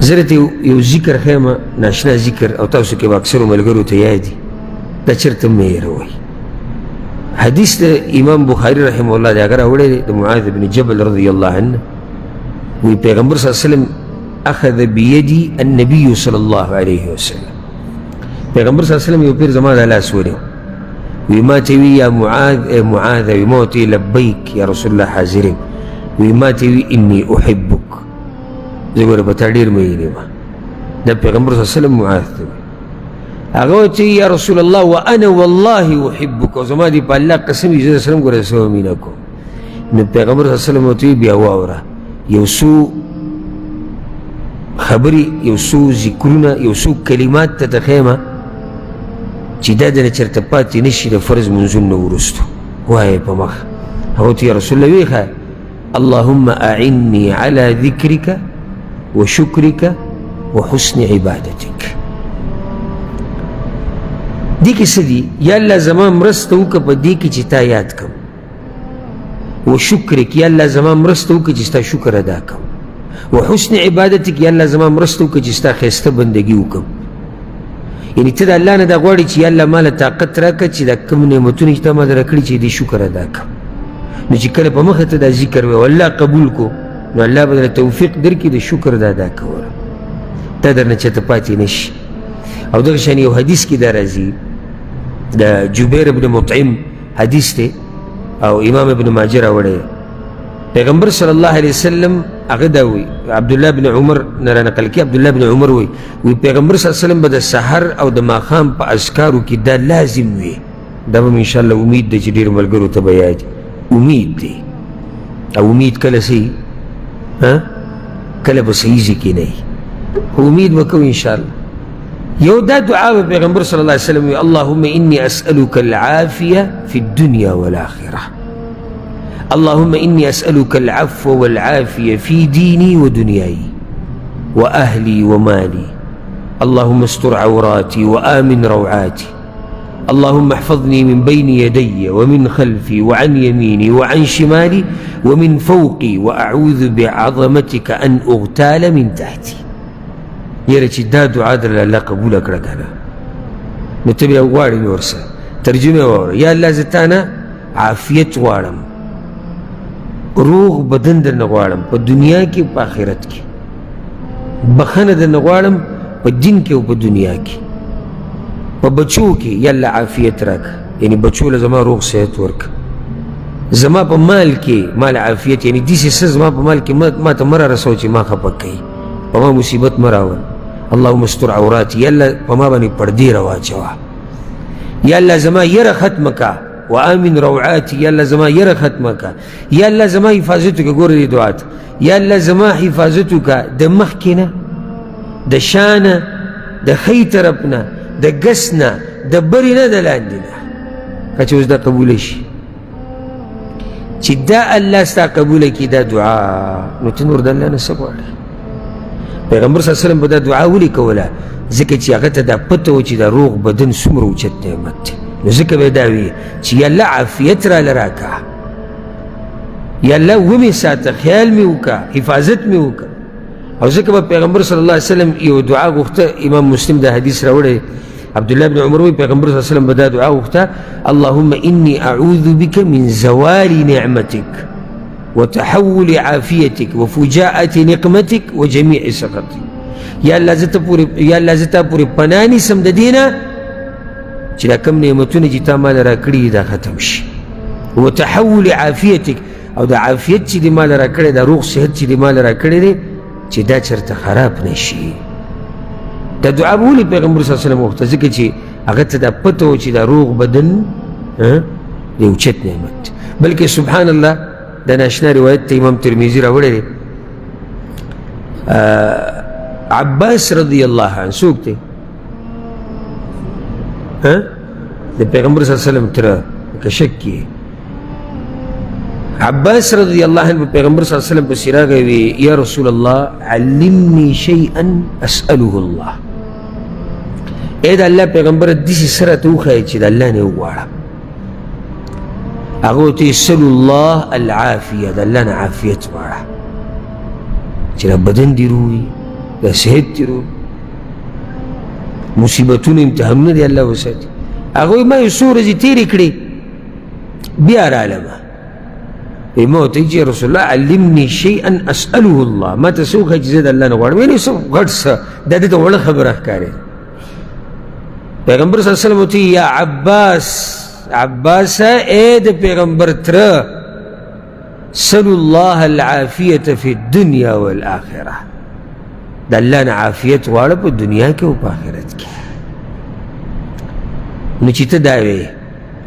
زه درته یو ذکر ښیم، ناشنا ذکر، او تاسو کې به اکثرو ملګرو ته یاد دي، دا چېرته مه هېروئ. حدیث د امام بخاري رحمه الله دی، هغه راوړی دی د معاذ بن جبل رضی الله عنه، وی پیغمبر صلی الله علیه وسلم اخذ بيدي النبي صلی الله علیه وسلم، پیغمبر صلی الله علیه وسلم یو پیر زما د لاس ونیو، وی ما ته وی یا معاذ، ای معاذ، وی ما ورته لبیک یا رسول الله حاضر یم، وی ما ته وی انی احبک، زه ګوره په تا ډېر مین یم. دا پیغمبر صلی الله علیه وسلم معاذ ته وی، هغه ورته یا رسول الله وانا والله احبک، او زما دې په الله قسم وي زه در سره هم ګوره سره مینه کوم. نو پیغمبر صلی الله علیه وسلم ورته بیا واوره یو څو خبرې، یو څو ذکرونه، یو څو کلمات ته ته ښیم چې دا درنه چېرته پاتې نه شي د فرض لمونځونو نه وروسته وایې په مخ. هغه ورته یا رسول الله ویې ښیه اللهم أعني على ذكرك وشكرك وحسن عبادتك. دې کې څه دي؟ یا الله زما مرسته وکړه په دې کې چې تا یاد کړم، وشکرک، یا الله زما مرسته وکړه چې ستا شکر ادا کړم، وحسن عبادتک، یا الله زما مرسته وکړه چې ستا ښایسته بندګي وکړم. یعنی ته د الله نه دا غواړې چې یا الله ماله طاقت راکړه چې دا کوم نعمتونه چې تا ما راکړي چې دې شکر ادا کړم. نو چې کله په مخه ته دا ذکر وې او الله قبول کو، نو الله به درله توفیق درکړي د شکر د ادا کولو، دا درنه چېرته پاتې نه شي. او دغه شان یو حدیث کې دا راځي، د جبیر ابن مطعم حدیث دی او امام ابن ماجه راوړی، پیغمبر صلی الله علیه وسلم هغه دا وایي، عبدالله بن عمر نه را نقل کوي، عبدالله بن عمر وایي، وایي پیغمبر صلی الله علیه وسلم به د سحر او د ماښام په اذکارو کې دا لازم وي. دا به انشاءالله امید دی چې ډېرو ملګرو ته به یاد امید دی، او امید کله صحیح کله به صحیح ځای کې نه وي، خو امید به کوو انشاءالله. یو دا دعا به پیغمبر صلی الله علیه وسلم وي، اللهم انی اسألک العافیه فی الدنیا والآخرة، اللهم إني أسألك العفو والعافية في ديني ودنياي وأهلي ومالي، اللهم استر عوراتي وآمن روعاتي، اللهم احفظني من بين يدي ومن خلفي وعن يميني وعن شمالي ومن فوقي، وأعوذ بعظمتك أن أغتال من تحتي. یاره چې دا دعا درله الله قبوله کړه که نه، نو ته بیا غواړې نور څه. ترجمه واوره، یا الله زه تا نه عافیت غواړم، روغ بدن درنه غواړم په دنیا کې په آخرت کې، بخښنه درنه غواړم په دین کې او په دنیا کې، په بچو کې یا الله عافیت راکړه، یعنی بچو له زما روغ صحت ورکړه، زما په مال کې مال عافیت، یعنی داسې څه زما په مال کې ما ته مه رارسوه چې ما خفه کوي، په ما مصیبت مه راوله، اللهم استر عوراتي، یا الله په ما باندې پردې راواچوه، یا الله زما یره ختمه کړه، وآمن روعاتي، یا الله زما یره ختمه کړه، یا الله زما حفاظت وکړه. ګوره دې دعا ته، یا الله زما حفاظت وکړه د مخکې نه، د شا نه، د ښی طرف نه، د ګس نه، د برې نه، د لاندې نه. که چې اوس دا قبوله شي چې دا الله ستا قبوله کړي دا دعا، نو ته نور د الله نه څه غواړې؟ پیغمبر صلی الله علیه وسلم به دا دعا ولې کوله؟ ځکه چې هغه ته دا پته وه چې دا روغ بدن څومره اوچت نعمت دی، نو ځکه به یې دا وي چې یا الله عافیت راله راکړه، یا الله ومې ساته، خیال مې وکړه، حفاظت مې وکړه. او ځکه به پیغمبر صلی الله علیه وسلم یو دعا غوښته، امام مسلم دا حدیث راوړی، عبدالله بن عمر وایي پیغمبر صلی الله علیه وسلم به دا دعا غوښته، اللهم انی اعوذ بک من زوال نعمتک وتحول عافیتک وفجاءة نقمتک وجمیع سخطک. یا الله زه ته پورې، یا الله زه تا پورې پناه نیسم د دې نه چې دا کوم نعمتونه چې تا ماله راکړي دي دا ختم شي، وتحول عافیتک، او د عافیت چې دې ماله راکړی، دا روغ صحت چې دې ماله راکړی دی چې دا چېرته خراب نه شي. دا دعا به ولې پیغمبر صلی الله علیه وسلم غوښته؟ ځکه چې هغه ته دا پته وه چې دا روغ بدن د اوچت نعمت دی. بلکې سبحان الله د ناشنا روایت ته امام ترمذي راوړی دی، عباس رضی الله عنه څوک دی؟ د پیغمبر صلی الله علیه وسلم تره که شک کې عباس رضی الله عنه پیغمبر صلی الله علیه وسلم پسې راغی وی یا رسول الله علمني شیئا اسأله الله، ای د الله پیغمبر داسې څه راته وښایه چې د الله نه وغواړم. هغه ورته سلو الله العافیه، د الله نه عافیت غواړه چې دا بدن دې روغ وي، دا صحت تېرو، مصیبتونه امتحانونه دې الله وساتي. هغه وایي ما یو څو ورځې تېرې کړې بیا رالم. وایي ما ورته ویل چې رسول الله علمني شیئا اسأله الله، ما ته څه وښیه چې زه د الله نه غواړم. یعنې څه غټ څه دا ده ته وړه خبره ښکارېده. پیغمبر صلی الله علیه وسلم ورته یا عباس، عباسه ای د پیغمبر تره، سلو الله العافیة فی الدنیا والآخرة، د الله نه عافیت غواړه په دنیا کې او په آخرت کې. نو چې ته دا وې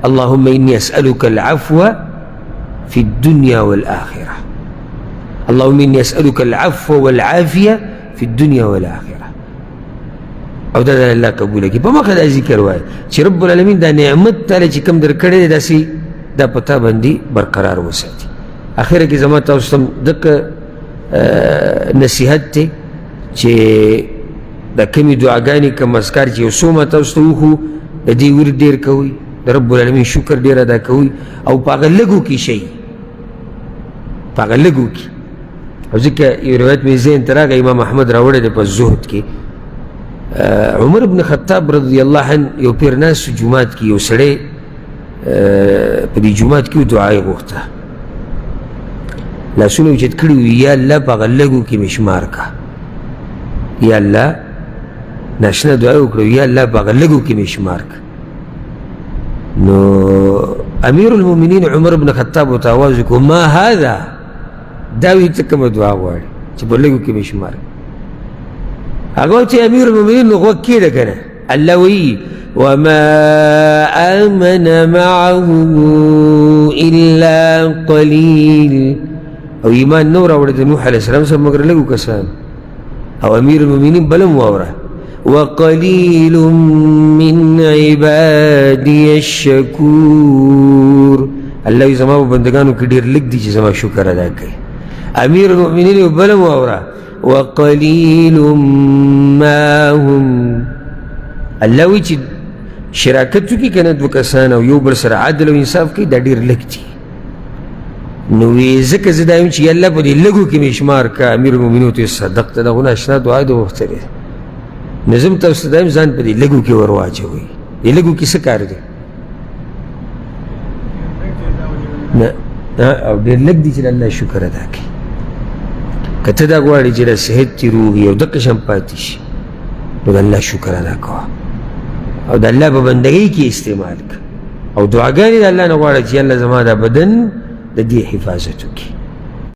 اللهم إني أسألك العفو في الدنيا والآخرة، اللهم إني أسألك العفو والعافية في الدنيا والآخرة، او دا د الله قبوله کړي. په مخه دا ذکر وایي چې رب العالمین دا نعمت تاله چې کوم درکړی دی داسې دا په تا باندې برقرار وساتي. اخره کې زما تاسو ته دقه نصیحت دی چې دا کمې دعاګانې کوم اذکار چې یو څو ما تاسو ته وښو، د دې ورد ډېر کوئ، د رب العالمین شکر ډېر ادا کوئ، او په هغه لږو کې شئ، په هغه لږو کې. او ځکه یو روایت مې ذهن ته راغی، امام احمد راوړی دی په زهد کې، عمر بن خطاب رضی الله عنه یو پیر ناست جومات کې، یو سړی په دې جومات کې دعا یې غوښته، لاسونه یې اوچت کړي وي، یا الله په هغه لږو کې مې شمار کړه، یا الله ناشنا دعا یې وکړه، یا الله په هغه لږو کې مې شمار کړه. نو امیر المؤمنین عمر بن خطاب ورته اواز وکړو، ما هذا، دا وایي ته کومه دعا غواړې چې په لږو کې مې شمار کړه؟ هغه وایي چې امیر المؤمنین نو غوږ کښېږده که نه، الله وایي وما آمن معه إلا قليل، او ایمان نه راوړی د نوح علیه السلام سره مګر لږو کسان. او امیر المؤمنین بل هم واوره، وقليل من عبادي الشكور، الله وایي زما په بندګانو کې ډېر لږ دي چې زما شکر ادا کوي. امیر المؤمنین یو بل هم واوره، وقليل ما هم، الله وایي چې شراکت وکړي که نه دوه کسان او یو بل سره عدل او انصاف کوي، دا ډېر لږ دي. نو وایي ځکه زه دا وایم چې الله په دې لږو کې مې شمار کړه. امیر المؤمنین ورته وایي صدقته، دا خو ناشنا دعا دې غوښتلې ده. نو زه هم تاسو ته دا وایم ځان په دې لږو کې ور واچوئ. دې لږو کې څه کار دی؟ نه، او ډېر لږ دي چې د الله شکر ادا کوي. که ته دا غواړې چې د صحت دې روغ وي او دقه شان پاتې شي، نو د الله شکر ادا کوه او د الله په بندګۍ کې استعمال کړه، او دعاګانې د الله نه غواړه چې الله زما دا بدن د دې حفاظت وکړي.